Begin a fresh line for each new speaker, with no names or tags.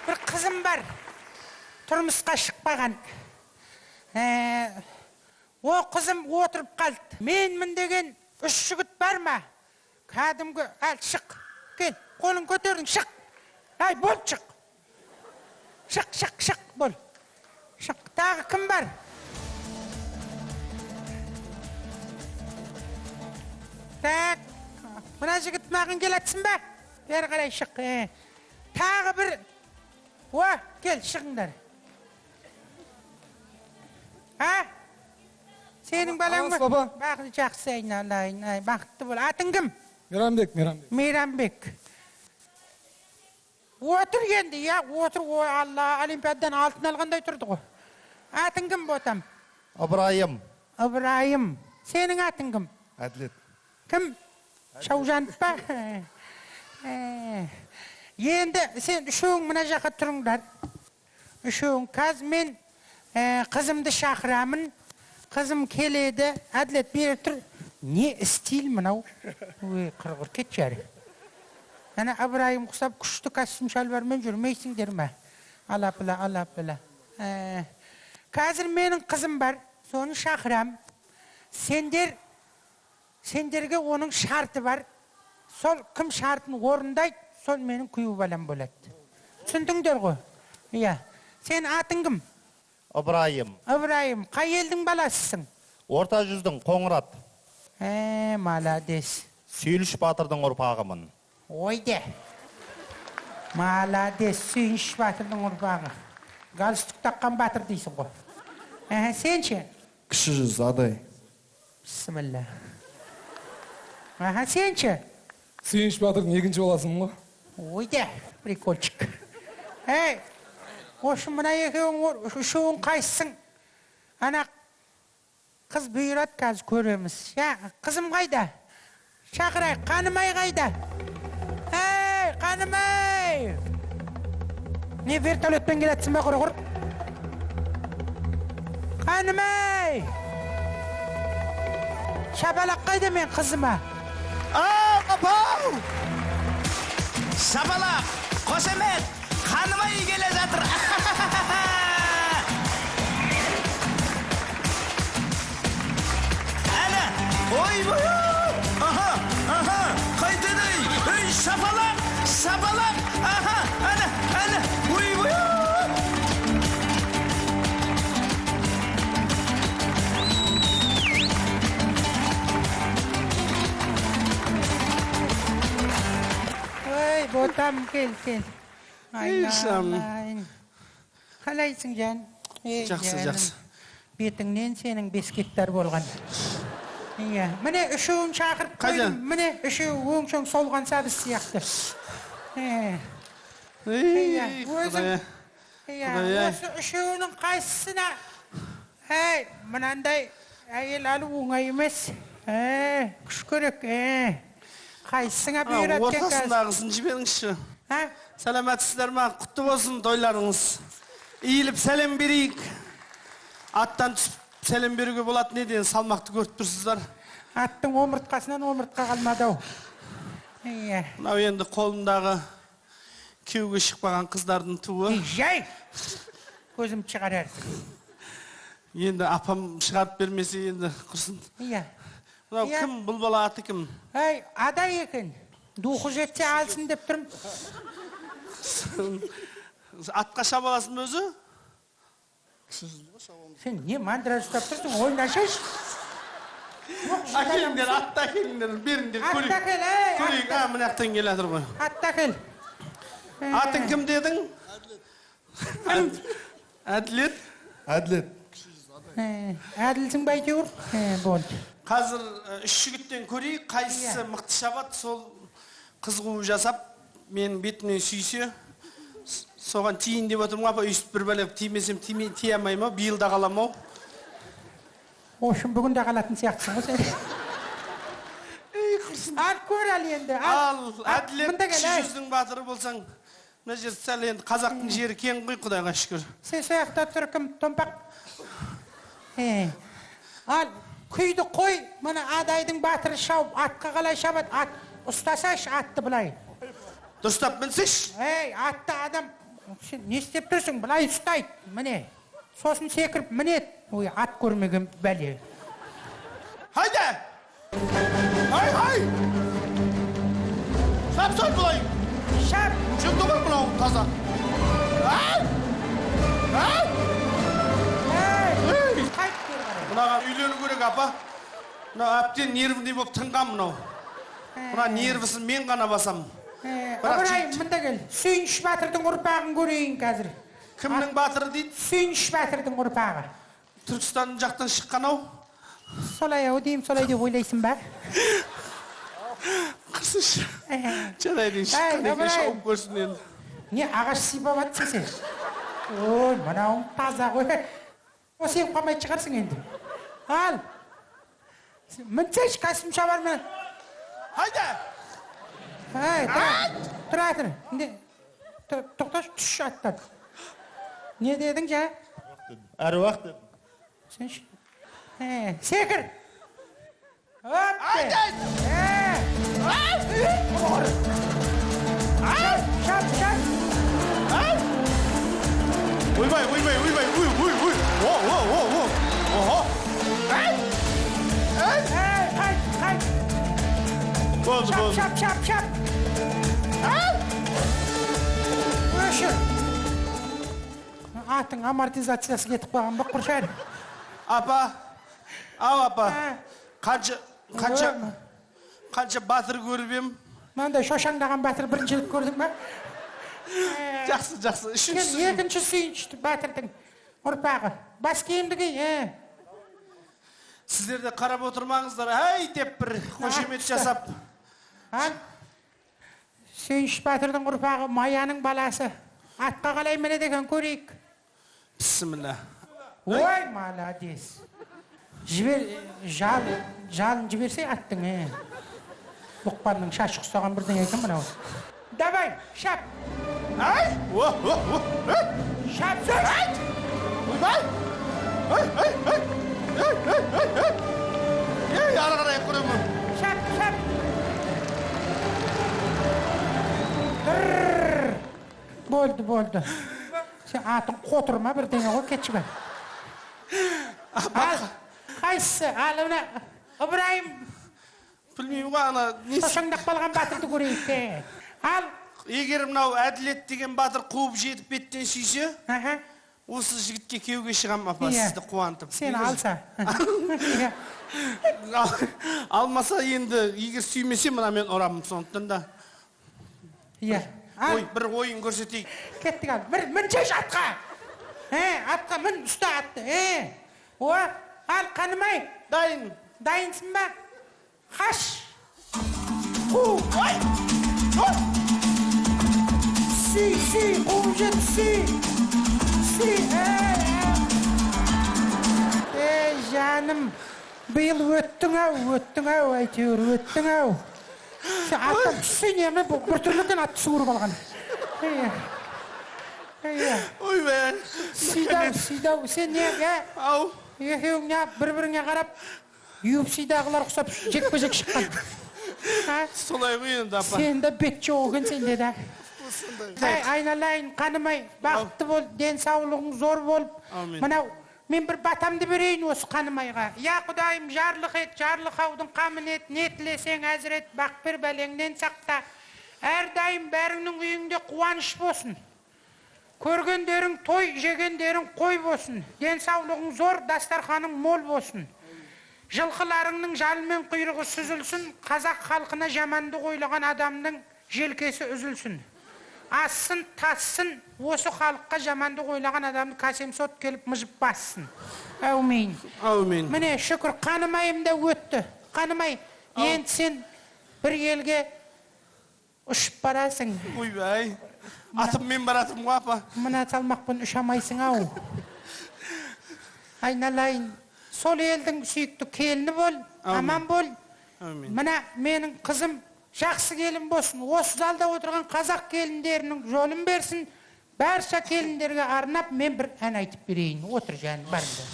Бір қызым бар, тұрмысқа шықпаған. О қызым отырып қалды. Менмін деген үш жігіт бар ма? Кәдімгі, әл шық, кел, қолын көтердің, шық. Әй, бол, шық. Шық, шық, шық, бол. Шық, тағы кім бар? Так, мына жігіт маған келатсың ба? Бері қарай шық. Тағы бір, о, кел, шығыңдар. А? Сенің балаң ба? Бақыт жақсы, айналайын, бақытты бол. Атың кім?
Мейрамбек, Мейрамбек.
Мейрамбек. Отыр енді, я, отыр, ой, Алла, Олимпиададан алтын алғандай тұрды ғой. Атың кім, ботам?
Ыбырайым.
Ыбырайым. Сенің атың кім?
Әділет.
Кім? Шаужанов па? Енді сен үшеуің мына жаққа тұрыңдар. Үшеуің. Қазір мен қызымды шақырамын. Қызым келеді. Әділет, бері тұр. Не стиль мынау? Ой, қырғыр, кетші әрі. Әне Ыбырайым құсап күшті костюм шалбармен жүрмейсіңдер ме? Алапыла, алапыла. Қазір менің қызым бар, соны шақырам. Сендерге оның шарты бар. Сол кім шартын орындайды, сол менің күйеу балам болады. Түсіндіңдер ғой? Иә. Сен атың кім?
Ыбырайым.
Ыбырайым. Қай елдің баласысың?
Орта жүздің, Қоңырат.
Молодец.
Сүйініш батырдың ұрпағымын.
Ойде. Молодец, Сүйініш батырдың ұрпағы. Галстук таққан батыр дейсің ғой. Сен ше?
Кіші жүз, Адай.
Бісміллә. Сен ше?
Сүйініш батырдың екінші баласымын ғой.
Ойде, прикольчик. Ей, осы мына екеуің, үшеуің қайсысың? Ана қыз бұйырады, қазір көреміз. Я, қызым қайда? Шақырайық, Қанымай қайда? Ей, Қанымай! Не вертолетпен келатсың ба, құрғыр? Қанымай! Шапалақ қайда мен қызыма?
Апау! Шапалақ, қошемет, Қанымай келе жатыр. Әне, ойбай! Аха, аха, қайтеді, ей, шапалақ, шапалақ, аха, әне, әне, ойбай!
Ой, ботам, кел, кел. Айналайын. Қалайсың, жан?
Жақсы, жақсы.
Бетіңнен сенің 5 гектар болған. Иә, міне үшеуін шақырып қойдым. Міне үшеуі өңшең солған сәбіз сияқты. Өзің. Иә, осы үшеуінің қайсысына? Әй, мынандай әйел алу оңай емес. Күш керек. Қайсысыңа бұйырады екен қазір?
Ортасындағысын жіберіңізші. Сәлеметсіздер ма? Құтты болсын тойларыңыз. Иіліп сәлем берейік. Аттан түсіп сәлем беруге болады не деген салмақты көріп тұрсыздар.
Аттың омыртқасынан омыртқа қалмады-ау. Иә.
Мынау енді қолымдағы күйеуге шықпаған қыздардың туы.
Жай! Көзім шығарарсың.
Енді апам шығарып бермесе енді құрсын.
Иә.
Мынау кім? Бұл бала аты кім?
Әй, Адай екен. Духы жетсе алсын деп тұрмын.
Атқа шаба аласың ба өзі?
Сен не мандра ұстап тұрсың, ойнашайшы.
Әкеліңдер, атты әкеліңдер, беріңдер, көрейік.
Атты әкел, әй,
Көрейік, мына жақтан келе жатыр ғой.
Атты әкел.
Атың кім дедің? Әділет. Әділет.
Әділет.
Әділсің ба әйтеуір? Болды.
Қазір үш жігіттен көрейік, қайсысы мықты шабады, сол қыз қуу жасап, менің бетімнен сүйсе, соған тиін деп отырмын ғой, апа, өйстіп бір бәле тимесем, тие алмаймын ау, биыл да қаламын ау.
Общем, бүгін де қалатын сияқтысың ғой сен.
Ей, құрсын.
Ал, көр ал енді, ал.
Ал,
Ал,
Әділет,
мында кел,
кіші
әй.
жүздің батыры болсаң, мына жер сәл енді қазақтың жері кең ғой, Құдайға шүкір.
Сен сол жақта тұр, кім, томпақ? Ал, күйді қой, мына Адайдың батыры шауып, атқа қалай шабады, ат, ұстасайшы атты былай.
Дұрыстап мінсейші.
Ей, атты адам Сен не істеп тұрсың? Былай ұстайды, міне. Сосын секіріп мінеді. Ой, ат көрмеген бәле.
Хайда! Ай, ай! Шап, шап былай.
Шап!
Жүнді ғой мынау таза. Ай! Ай!
Ей! Қайт бері қарай.
Мынаған үйлену керек, апа. Мынау әбден нервный болып тынған мынау. Мына нервісін мен ғана басамын. Бірақ
Ыбырайым, мында кел. Сүйініш батырдың ұрпағын көрейін қазір.
Кімнің батыры дейді?
Сүйініш батырдың ұрпағы.
Түркістан жақтан шыққан ау.
Солай ау деймін, солай деп ойлайсың ба?
Қырсыншы. Жарайды,
Әй,
шыққан екен,
Ыбырайым.
шауып көрсін енді.
Не, ағаш сипап жатсың сен? Ой, мынауың таза ғой. О, сен қалмайтын шығарсың енді. Ал. Мінсейші, костюм шалбармен.
Хайда!
Ай, тұра, тұра тұр. Не, тоқташы, түс аттан. Не дедің жа?
Әруақ дедім.
Сен секір. Оп!
Айда!
Шап, шап.
Ойбай, ойбай, ойбай, ой, ой, ой. О, о, о, о. Охо.
Ей, қайт, қайт.
Болды,
Шап,
болды.
шап, шап, шап. Өшір. Атың амортизациясы кетіп қалған ба, құршар?
Апа, ау апа.
Ә.
Қанша, қанша батыр көріп ем.
Мынандай шошаңдаған батыр бірінші рет көрдің ба?
Жақсы, жақсы.
Кел,
Үшіншісі.
екінші сүйінші батырдың ұрпағы. Бас киімді ки,
Сіздер де қарап отырмаңыздар. Әй деп бір қошемет жасап.
Ал, Сүйініш батырдың ұрпағы Маяның баласы. Атқа қалай мінеді екен көрейік.
Бісміллә.
Ой, молодец. Жібер, жалын жіберсе аттың, Лұқпанның шашы ұқсаған бірдеңе екен мынау. Давай, шап.
Ай! О, о, о, ей!
Шап, шап.
Ойбай! Ей, ей, ей! Ей, ей, ей, ей! Ей, ары қарай көремін.
Шап, шап. Тырр. Болды, болды. Сен атың қотыр ма бірдеңе ғой, кетші бер. Ал, қайсысы? Ал, мына Ыбырайым
Білмеймін ғой, ана несі.
шошаңдап қалған батырды көрейік те. Ал,
Егер мынау Әділет деген батыр қуып жетіп беттен сүйсе,
аха.
осы жігітке күйеуге шығамын, апа,
Иә.
сізді қуантып.
Сен алса. Иә.
Алмаса енді, егер сүймесе, мына мен ұрамын, сондықтан да.
Иә. Ал,
Ой, бір ойын көрсетейік.
кеттік ал. Бір мінсейші атқа. Атқа мін, ұста атты. О, ал, қанымай.
Дайын.
Дайынсың ба? Қаш. Қу.
Ой! Ой!
Сүй, сүй, қуып жет, сүй. Сүй. Ей, жаным, биыл өттің ау, өттің ау, әйтеуір өттің ау. Сен аттан түссең неме, бұл біртүрлі екен атты суырып алған.
Ойбай.
Сүйдау, сүйдау, сен не,
Ау.
Екеуің не, бір-біріңе қарап, UFC-дағылар ұқсап жекпе-жек шыққан.
Солай ғой енді, апа.
Сен де бет жоқ екен сенде де. Ай, айналайын, қанымай, бақытты бол, денсаулығың зор болып.
Әумин.
Мынау, мен бір батамды берейін осы қанымайға. Я Құдайым, жарлық ет, жарлықаудың қамын ет, не тілесең әзір ет, бақ бер бәлеңнен сақта. Әрдайым бәріңнің үйіңде қуаныш болсын. Көргендерің той, жегендерің қой болсын. Денсаулығың зор, дастарханың мол болсын. Жылқыларыңның жалы мен құйрығы сүзілсін, қазақ халқына жамандық ойлаған адамның желкесі үзілсін. Ассын, тассын, осы халыққа жамандық ойлаған адамды кәсемсот келіп мыжып бассын. Әумин.
Әумин.
Міне, шүкір, қанымайым да өтті. Қанымай, енді сен бір елге ұшып барасың.
Ойбай. Атыммен баратырмын ғой, апа.
Мына салмақпен ұша алмайсың ау. Айналайын, сол елдің сүйікті келіні бол, аман бол.
Әумин.
Мына менің қызым жақсы келін болсын. Осы залда отырған қазақ келіндерінің жолын берсін. Барша келіндерге арнап мен бір ән айтып берейін. Отыр жаным, барыңдар.